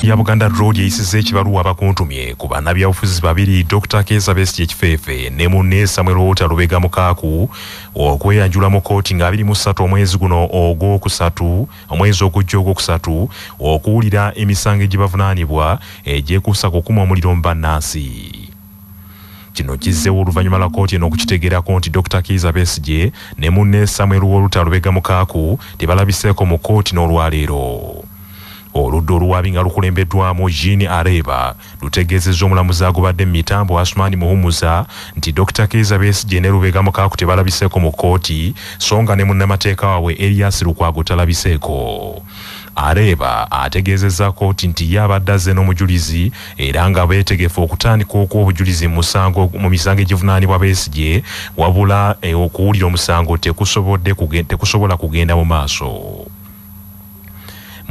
Ya Buganda Road eyisizza ekibaluwa abakuntumye ku bannabyabufuzi babiri Dr. Kizza Besigye Kifeefe ne munne Samuel Walter Lubega Mukaaku okweyanjula mu kkooti nga 23 omwezi guno ogwokusatu, omwezi ogujja ogwokusatu, okuwulira emisango egibavunaanibwa egyekuusa ku kukuma omuliro mu bannansi. Kino kizzeewo oluvannyuma lwa kkooti eno okukitegeerako nti Dr. Kizza Besigye ne munne Samuel Walter Lubega Mukaaku tebalabiseeko mu kkooti n'olwaleero. Oludda oluwaabi nga lukulembeddwamu Jean Areba lutegeezezza omulamuzi agobadde mu mitambo Asumani Muhumuza nti Dr. Kizza Besigye ne Lubega Mukaaku tebalabiseeko mu kkooti, so nga ne munnamateeka waabwe Erias Lukwago talabiseeko. Areba ategeezezza kkooti nti ye abadde azze n'omujulizi era nga beetegefu okutandika okuwa obujulizi mu misango egivunaanibwa Besigye, wabula okuwulira omusango tekusobola kugenda mu maaso.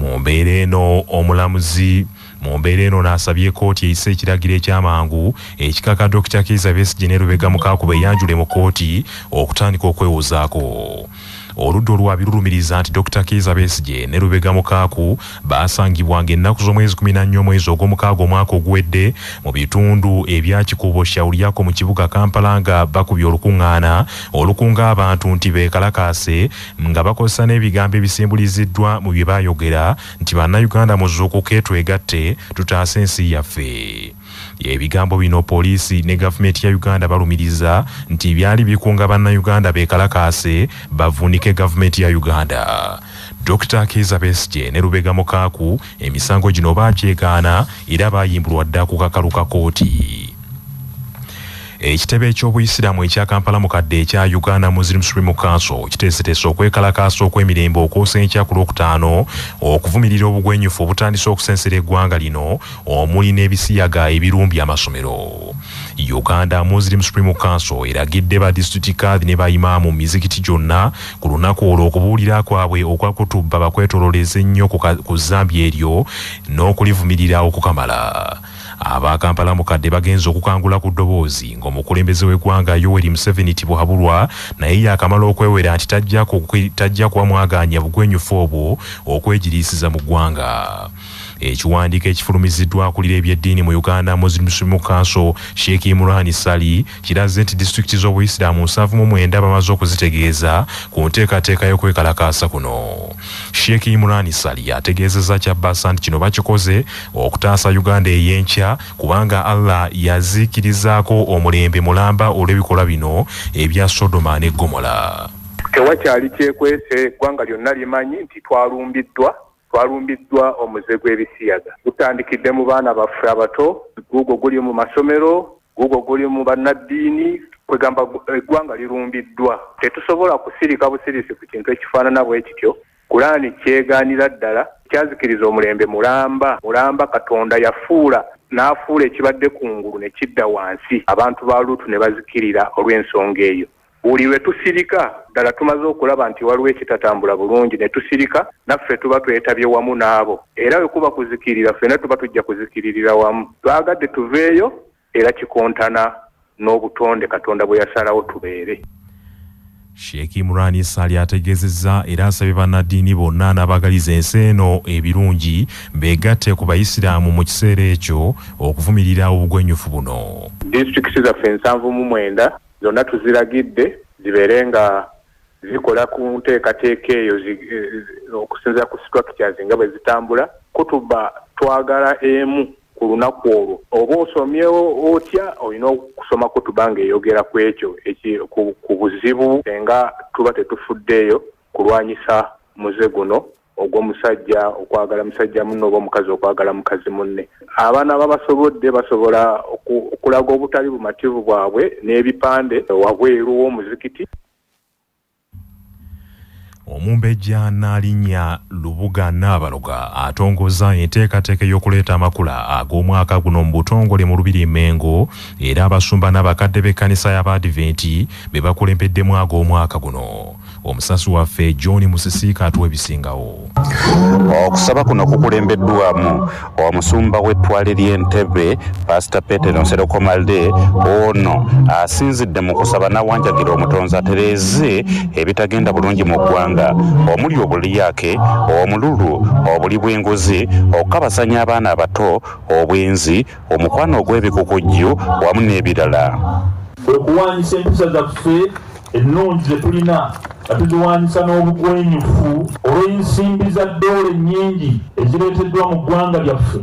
Mu mbeera eno omulamuzi mu mbeera eno n'asabye kkooti eyise ekiragiro eky'amangu ekikaka Dr. Kizza Besigye ne Lubega Mukaaku beeyanjule mu kkooti okutandika okwewozaako. Oludda oluwaabi lulumiriza nti Dr. Kizza Besigye ne Lubega Mukaaku baasangibwa ng'ennaku z'omwezi 14 omwezi ogw'omukaaga omwaka oguwedde mu bitundu ebya Kikuubo Shauriako mu kibuga Kampala nga bakubye olukuŋŋaana olukunga abantu nti beekalakaase nga bakozesa n'ebigambo ebisimbuliziddwa mu bye baayogera nti bannayuganda muzuukuke twegatte tutaase ensi yaffe. Ebigambo bino poliisi ne gavumenti ya Uganda balumiriza nti byali bikunga bannayuganda beekalakaase bavuunike gavumenti ya Uganda. Dr. Kizza Besigye ne Lubega Mukaaku emisango gino baagyegaana era baayimbulwa dda ku kakalu ka kkooti. Ekitebe eky'Obuyisiraamu ekya Kampala Mukadde ekya Uganda Muslim Supreme Council kiteeseteese okwekalakaasa okw'emirembe okwosa enkya ku Lwokutaano okuvumirira obugwenyufu obutandise okusensera eggwanga lino omuli n'ebisiyaga ebirumbye amasomero. Uganda Muslim Supreme Council eragidde ba disitulikiti kadhi ne bayimaamu mu mizikiti gyonna ku lunaku olwo okubuulira kwabwe okwa kutubba bakwetololeze nnyo ku zzambi eryo n'okulivumirira okukamala. Aba Kampala Mukadde bagenze okukangula ku ddoboozi ng'omukulembeze w'eggwanga Yoweri Museveni Tibuhaburwa naye yaakamala okwewera nti tajja kuba mwagaanya bugwenyufu obwo okwegiriisiza mu ggwanga. Ekiwandiiko ekifulumiziddwa akulira eby'eddiini mu Uganda Muslim Supreme Council Sheikh Imran Ssali kiraze nti disitulikiti z'Obuyisiraamu 79 bamaze okuzitegeeza ku nteekateeka y'okwekalakaasa kuno. Sheikh Imran Ssali ategeezezza Kyabasa nti kino bakikoze okutaasa Uganda ey'enkya kubanga Allah yaziikirizaako omulembe mulamba olw'ebikolwa bino ebya Sodoma ne Ggomola. Tewakyali kyekwese, eggwanga lyonna limanyi nti twalumbiddwa omuze gw'ebisiyaga. Gutandikidde mu baana baffe abato, guugwo guli mu masomero, guugwo guli mu bannaddiini, kwegamba eggwanga lirumbiddwa. Tetusobola kusirika busirisi ku kintu ekifaanana bwe kityo. Kulaani kyegaanira ddala, kyazikiriza omulembe mulamba. Mulamba Katonda yafuula n'afuula ekibadde kungulu ne kidda wansi. Abantu ba Luutu ne bazikirira olw'ensonga eyo. Buli lwe tusirika ddala tumaze okulaba nti waliwo ekitatambula bulungi ne tusirika, naffe tuba twetabye wamu n'abo. Era bwe kuba kuzikirira ffenna tuba tujja kuzikiririra wamu. Twagadde tuveeyo era kikontana n'obutonde Katonda bwe yasalawo tubeere. Sheikh Imran Ssali ategeezezza era asabye bannaddiini bonna n'abaagaliza ensi eno ebirungi beegatte ku Bayisiraamu mu kiseera ekyo okuvumirira obugwenyufu buno. Disitulikiti zaffe 79 zonna tuziragidde zibeere nga zikola ku nteekateeka eyo okusinziira ku structures nga bwe zitambula. Kutuba twagala emu ku lunaku olwo. Oba osomye otya olina okusoma kutuba ng'eyogera ku ekyo ku buzibu nga tuba tetufuddeeyo kulwanyisa muze guno ogw'omusajja okwagala musajja munne oba omukazi okwagala mukazi munne. Abaana babasobodde basobola okulaga obutali bumativu bwabwe n'ebipande wabweru w'omuzikiti. Omumbejja Nnaalinnya Lubuga Nnaabaloga atongoza enteekateeka ey'okuleeta amakula ag'omwaka guno mu butongole mu Lubiri Mmengo era abasumba n'abakadde b'ekkanisa y'Abaadiventi be bakulembeddemu ag'omwaka guno. Omusasi waffe John Musisiika atuwa ebisingawo. Okusaba kuno kukulembeddwamu omusumba w'ettwale ly'Entebbe, Pasita Petero Nsereko Malde. Ono asinzidde mu kusaba n'awanjagira Omutonzi atereeze ebitagenda bulungi mu ggwanga omuli obulyake, omululu, obuli bw'enguzi, okukabasanya abaana abato, obwenzi, omukwano ogw'ebikukujju wamu n'ebirala. Kwe kuwaanyisa empisa zaffe ennungi ze tulina nga tuziwaanyisa n'obugwenyufu olw'ensimbi za ddoola ennyingi ezireeteddwa mu ggwanga lyaffe,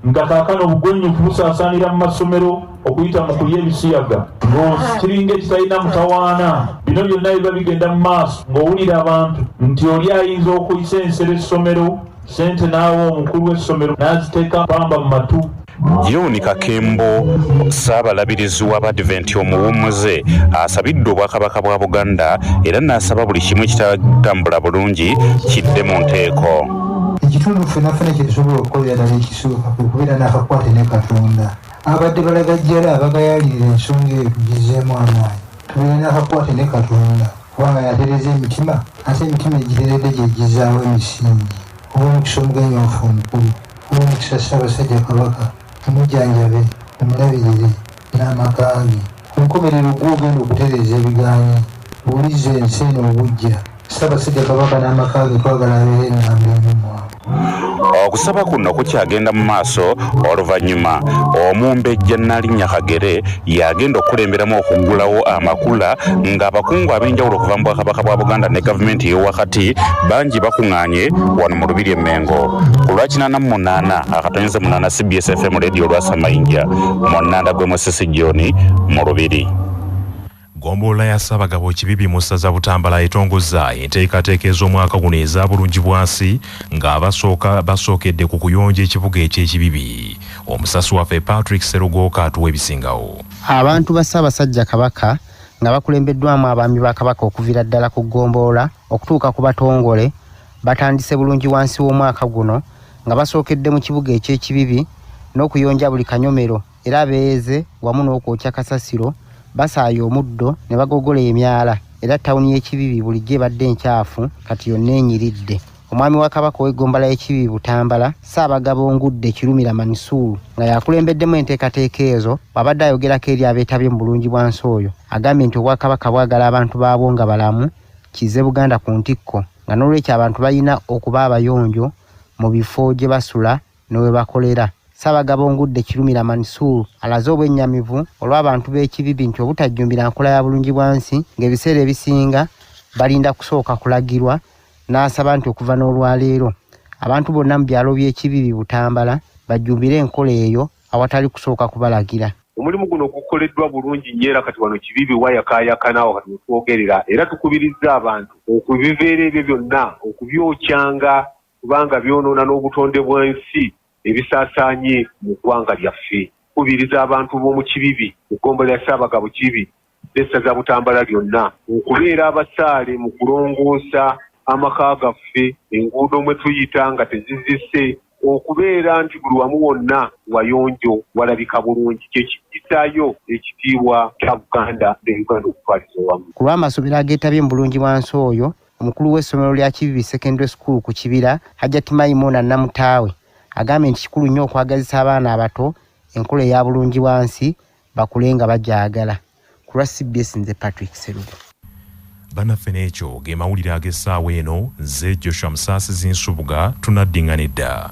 nga kaakano obugwenyufu busaasaanira mu masomero okuyita mu kulya ebisiyaga ng'kiringa ekitalina mutawaana. Bino byonna biba bigenda mu maaso ng'owulira abantu nti oli ayinza okuyisa ensero essomero, ssente n'awa omukulu w'essomero n'aziteeka pamba mu matu. John Kakembo, Ssaabalabirizi w'Abadiventi omuwummuze, asabidde Obwakabaka bwa Buganda era n'asaba buli kimu ekitatambula bulungi kidde mu nteeko. Ekitundu ffena ffena kye tusobola okukolera ddala ekisooka kwe kubeera n'akakwate ne Katonda. Ababadde balagajjala abagayaalirira ensonga eyo tugizzeemu amaanyi. Tubeere n'akakwate ne Katonda kubanga y'atereeza emitima ate emitima egiteredde gye gizzaawo emisingi. Ow'omukisa omugenyi waffe omukulu. Ow'omukisa Ssaabasajja Kabaka, omujjanjabe, omulabirire n'amaka ge. Ku nkomerero ggwe ogenda okutereeza ebigaanyi bw'olizza ensi eno obuggya. Ssaabasajja Kabaka n'amaka ge twagala abeere nnamba emu mu abo. Okusaba kuno kukyagenda mu maaso oluvannyuma Omumbejja Nnaalinnya Kagere y'agenda okukulemberamu okuggulawo amakula ng'abakungu ab'enjawulo okuva mu Bwakabaka bwa Buganda ne gavumenti ey'owakati bangi bakung'aanye wano mu Lubiri e Mmengo ku lwa 88.8 CBS FM Radio Lwasa Mayinja Munnanda gwe Musisi John mu Lubiri. Ggombolola ya Ssaabagabo Kibibi mu ssaza Butambala etongozza enteekateeka ez'omwaka guno eza Bulungibwansi nga basooka basookedde ku kuyonja ekibuga eky'e Kibibi. Omusasi waffe Patrick Sserugooka atuwa ebisingawo. Abantu ba Ssaabasajja Kabaka nga bakulembeddwamu abaami ba Kabaka okuviira ddala ku ggombolola okutuuka ku batongole batandise bulungi wansi w'omwaka guno nga basookedde mu kibuga eky'e Kibibi n'okuyonja buli kanyomero era beeze wamu n'okwokya kasasiro, basaaya omuddo ne bagogola emyala era ttawuni y'e Kibibi bulijjo ebadde enkyafu kati yonna enyiridde. Omwami wa Kabaka ow'eggombolola y'e Kibibi Butambala, Ssaabagabo Ngudde Kirumira Mansuur nga y'akulembeddemu enteekateeka ezo bw'abadde ayogerako eri abeetabye mu Bulungibwansi oyo agambye nti Obwakabaka bwagala abantu baabwo nga balamu kizze Buganda ku ntikko nga n'olwekyo abantu balina okuba abayonjo mu bifo gye basula ne we bakolera. Ssaabagabo Ngudde Kirumira Mansoor alaze obwennyamivu olw'abantu b'e Kibibi nti obutajjumbira nkola ya Bulungibwansi ng'ebiseera ebisinga balinda kusooka kulagirwa n'asaba nti okuva n'olwaleero abantu bonna mu byalo by'e Kibibi Butambala bajjumbire enkola eyo awatali kusooka kubalagira. Omulimu guno gukoleddwa bulungi nnyo era kati wano Kibibi wayakaayakana awo kati wetwogerera era tukubirizza abantu okubiveera ebyo byonna okubyokyanga kubanga byonoona n'obutonde bw'ensi ebisaasaanye mu ggwanga lyaffe. Tukubiriza abantu b'omu Kibibi mu ggombolola ya Ssaabagabo Kibibi n'essaza Butambala lyonna okubeera abasaale mu kulongoosa amaka gaffe, enguudo mwe tuyita nga tezizise, okubeera nti buli wamu wonna wayonjo walabika bulungi kye kijjisaayo ekitiibwa kya Buganda ne Uganda okutwaliza owamu. Ku lw'amasomero ageetabye mu Bulungibwansi oyo, omukulu w'essomero lya Kibibi Secondary School ku Kibira, Hajjati Maimuna Namutaawe agambye nti kikulu nnyo okwagazisa abaana abato enkola eya Bulungibwansi bakule nga bagyagala. Ku lwa cbs nze Patrick Sserugo. Bannaffe n'ekyo ge mawulire ag'essaawa eno, nze Joshua Musaasizi Nsubuga, tunaddingana edda.